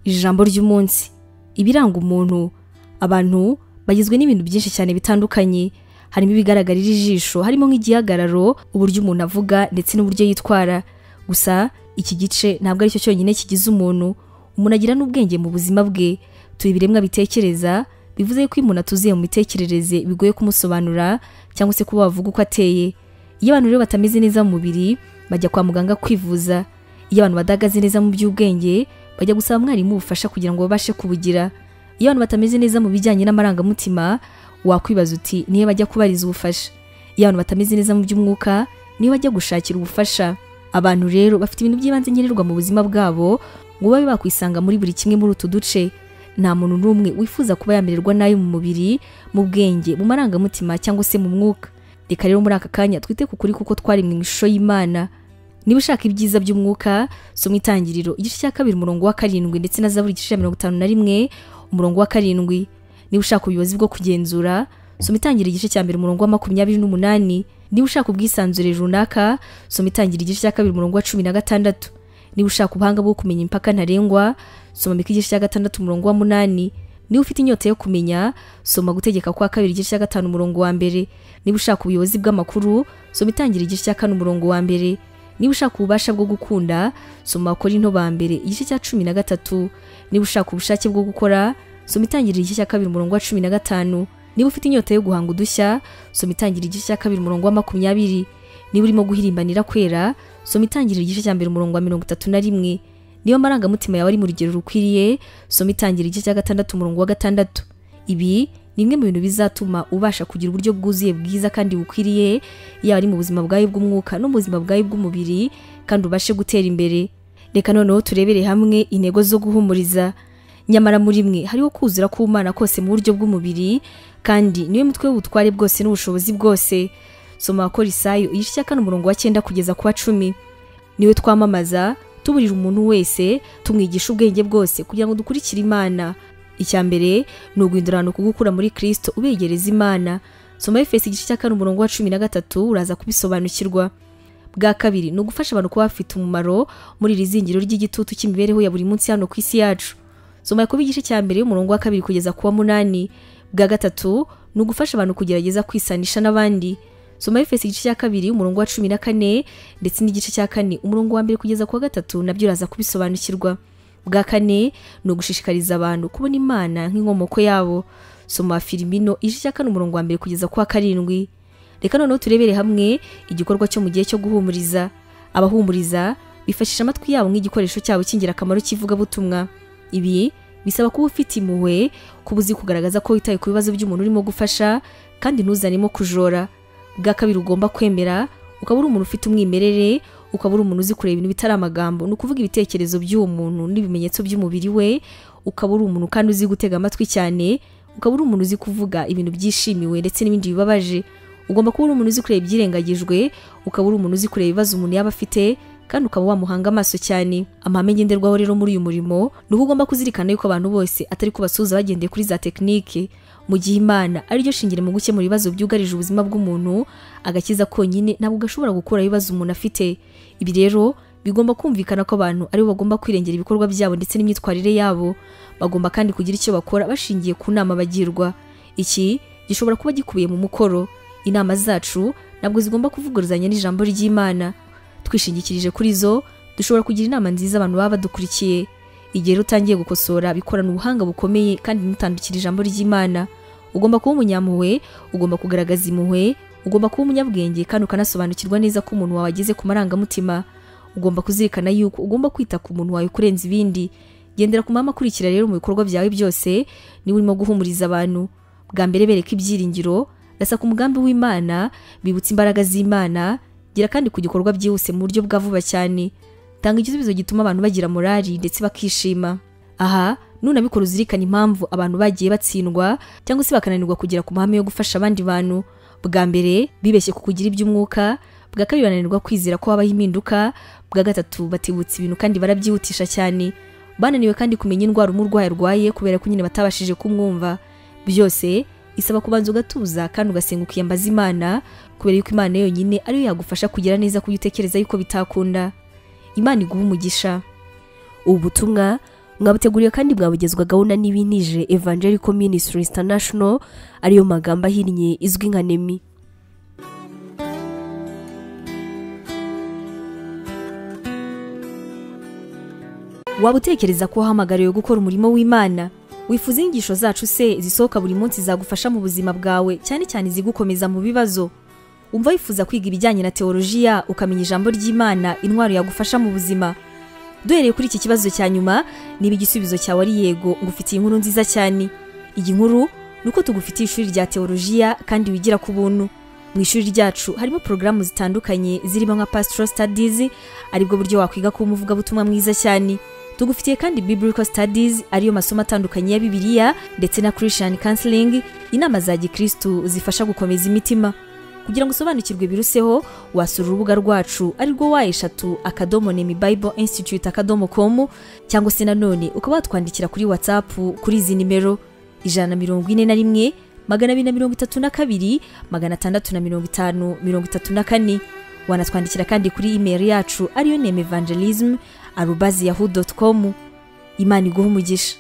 Ijambo ry'umunsi. Ibiranga umuntu. Abantu bagizwe n'ibintu byinshi cyane bitandukanye, harimo ibigaragarira ijisho, harimo nk'igihagararo, uburyo umuntu avuga ndetse n'uburyo yitwara. Gusa iki gice ntabwo aricyo cyonyine kigize umuntu. Umuntu agira n'ubwenge mu buzima bwe. Turi ibiremwa bitekereza, bivuze ko iyo umuntu atuzuye mu mitekerereze bigoye kumusobanura cyangwa se kuba wavuga uko ateye. Iyo abantu rero batameze neza mu mubiri bajya kwa muganga kwivuza. Iyo abantu badahagaze neza mu by'ubwenge bajya gusaba mwarimu ubufasha kugira ngo babashe kubugira. Iyo abantu batameze neza mu bijyanye n'amarangamutima wakwibaza uti niyo bajya kubariza ubufasha. Iyo abantu batameze neza mu by'umwuka niyo bajya gushakira ubufasha. Abantu rero bafite ibintu by'ibanze nkenerwa mu buzima bwabo ngo babe bakwisanga muri buri kimwe muri utu duce. Nta muntu n'umwe wifuza kuba yamererwa nabi mu mubiri, mu bwenge, mu marangamutima cyangwa se mu mwuka. Reka rero muri aka kanya twite ku kuri kuko twaremwe mu ishusho y'Imana. Niba ushaka ibyiza by'umwuka, soma Itangiriro igice cya 2 umurongo wa 7 ndetse na Zaburi igice cya 51 umurongo wa 7. Niba ushaka ubuyobozi bwo kugenzura, soma Itangiriro igice cya 1 umurongo wa 28. Niba ushaka ubwisanzure runaka, soma Itangiriro igice cya 2 umurongo wa 16. Niba ushaka ubuhanga bwo kumenya impaka ntarengwa, soma Mika igice cya 6 umurongo wa 8. Niba ufite inyota yo kumenya, soma Gutegeka kwa kabiri igice cya 5 umurongo wa 1. Niba ushaka ubuyobozi bw'amakuru, soma Itangiriro igice cya 4 umurongo wa 1. Niba ushaka ububasha bwo gukunda, soma Abakorinto ba mbere igice cya 13. Niba ushaka ubushake bwo gukora, soma Itangiriro igice cya 2 umurongo wa 15. Niba ufite inyota yo guhanga udushya, soma Itangiriro igice cya 2 umurongo wa 20. Niba urimo guhirimbanira kwera, soma Itangiriro igice cya 1 umurongo wa 31. Niba amarangamutima yawe ari mu rugero rukwiriye, soma Itangiriro igice cya 6 umurongo wa 6. Ibi ni bimwe mu bintu bizatuma ubasha kugira uburyo bwuzuye bwiza kandi bukwiriye, yaba ari mu buzima bwawe bw'umwuka no mu buzima bwawe bw'umubiri, kandi ubashe gutera imbere. Reka noneho turebere hamwe intego zo guhumuriza. Nyamara muri mwe hariho kuzura k'Imana kose mu buryo bw'umubiri, kandi niwe mutwe w'ubutware bwose n'ubushobozi bwose. Soma Abakolisayo igice cya 4 umurongo wa 9 kugeza ku wa 10. Niwe twamamaza, tuburira umuntu wese, tumwigisha ubwenge bwose kugira ngo dukurikire Imana. Icya mbere ni uguhindura abantu kugukura muri Kristo ubegereza Imana. Soma Efeso igice cya 4 umurongo wa 13 uraza kubisobanukirwa. Bwa kabiri ni ugufasha abantu kuba bafite umumaro muri iri zingiro ry'igitutu cy'imibereho ya buri munsi hano ku isi yacu. Soma Yakobo igice cya 1 umurongo wa 2 kugeza ku wa 8. Bwa gatatu ni ugufasha abantu kugerageza kwisanisha n'abandi. Soma Efeso igice cya 2 umurongo wa 14 ndetse n'igice cya 4 umurongo wa 1 kugeza ku wa 3 nabyo uraza kubisobanukirwa. Bwa kane ni ugushishikariza abantu kubona Imana nk'inkomoko yabo. Soma Filimino igice cya 4 umurongo wa 1 kugeza ku wa 7. Reka noneho turebere hamwe igikorwa cyo mu gihe cyo guhumuriza. Abahumuriza bifashisha amatwi yabo nk'igikoresho cyabo cy'ingirakamaro cy'ivugabutumwa. Ibi bisaba kuba ufite impuhwe, kuba uzi kugaragaza ko witaye ku bibazo by'umuntu urimo gufasha, kandi ntuzanemo kujora. Bwa kabiri ugomba kwemera, ukaba uri umuntu ufite umwimerere, ukaba uri umuntu uzi kureba ibintu bitari amagambo, ni ukuvuga ibitekerezo by'uwo muntu n'ibimenyetso by'umubiri we, ukaba uri umuntu kandi uzi gutega amatwi cyane, ukaba uri umuntu uzi kuvuga ibintu byishimiwe ndetse n'ibindi bibabaje. Ugomba kuba uri umuntu uzi kureba ibyirengagijwe, ukaba uri umuntu uzi kureba ibibazo umuntu yaba afite, kandi ukaba wamuhanga amaso cyane. Amahame ngenderwaho rero muri uyu murimo ni uko ugomba kuzirikana yuko abantu bose atari kubasuhuza bagendeye kuri za tekinike. Mu gihe Imana ari ryo shingiro mu gukemura ibibazo byugarije ubuzima bw'umuntu, agakiza konyine ntabwo gashobora gukura ibibazo umuntu afite. Ibi rero bigomba kumvikana ko abantu aribo bagomba kwirengera ibikorwa byabo ndetse n'imyitwarire yabo. Bagomba kandi kugira icyo bakora bashingiye ku nama bagirwa. Iki gishobora kuba gikubiye mu mukoro. Inama zacu ntabwo zigomba kuvuguruzanya n'ijambo ry'Imana. Twishingikirije kuri zo dushobora kugira inama nziza abantu baba badukurikiye. Igihe utangiye gukosora bikorana ubuhanga bukomeye kandi ntutandukire ijambo ry'Imana. Ugomba kuba umunyampuhwe, ugomba kugaragaza impuhwe, ugomba kuba umunyabwenge kandi ukanasobanukirwa neza ko umuntu wawe ageze ku marangamutima. Ugomba kuzirikana yuko ugomba kwita ku muntu wawe kurenza ibindi. Gendera ku mahame akurikira rero mu bikorwa byawe byose niba urimo guhumuriza abantu. Bwa mbere bereka ibyiringiro, rasa ku mugambi w'Imana, bibutsa imbaraga z'Imana, gira kandi ku gikorwa byihuse mu buryo bwa vuba cyane. Tanga igisubizo gituma abantu bagira morali ndetse bakishima. Aha nunabikora uzirikana impamvu abantu bagiye batsindwa cyangwa se bakananirwa kugera ku mahame yo gufasha abandi bantu. Bwa mbere bibeshye ku kugira iby'umwuka, bwa kabiri bananirwa kwizera ko habaho impinduka, bwa gatatu batibutsa ibintu kandi barabyihutisha cyane. Bananiwe kandi kumenya indwara umurwayi arwaye kubera ko nyine batabashije kumwumva. Byose isaba kubanza ugatuza kandi ugasenga ukiyambaza Imana, kubera yuko Imana yonyine ariyo yagufasha kugira neza kuyo utekereza yuko bitakunda. Imana iguha umugisha. Ubu butumwa Mwabuteguriwe kandi mwabugezwagaho na Nibinije Evangelical Ministries International, ariyo magambo ahinnye izwi nka NEMI. Waba utekereza ko wahamagariwe gukora umurimo w'Imana? Wifuza inyigisho zacu se zisohoka buri munsi zagufasha mu buzima bwawe, cyane cyane izigukomeza mu bibazo? Umva wifuza kwiga ibijyanye na teolojiya, ukamenya ijambo ry'Imana, intwaro yagufasha mu buzima? Duhereye kuri iki kibazo cya nyuma, niba igisubizo cyawe ari yego, ngufitiye inkuru nziza cyane. Iyi nkuru ni uko tugufitiye ishuri rya teolojiya kandi wigira ku buntu. Mu ishuri ryacu harimo porogaramu zitandukanye zirimo nka Pastoral Studies, aribwo buryo wakwiga kuba umuvugabutumwa mwiza cyane. Tugufitiye kandi Biblical Studies, ariyo masomo atandukanye ya Bibiliya, ndetse na Christian Counseling, inama za gikristu zifasha gukomeza imitima. Kugira ngo usobanukirwe biruseho, wasura urubuga rwacu arirwo w3.nemibibleinstitute.com, cyangwa se nanone ukaba watwandikira kuri WhatsApp kuri izi nimero: 141 232 650 34. Wanatwandikira kandi kuri email yacu ariyo nemevangelism@yahoo.com. Imana iguhe umugisha.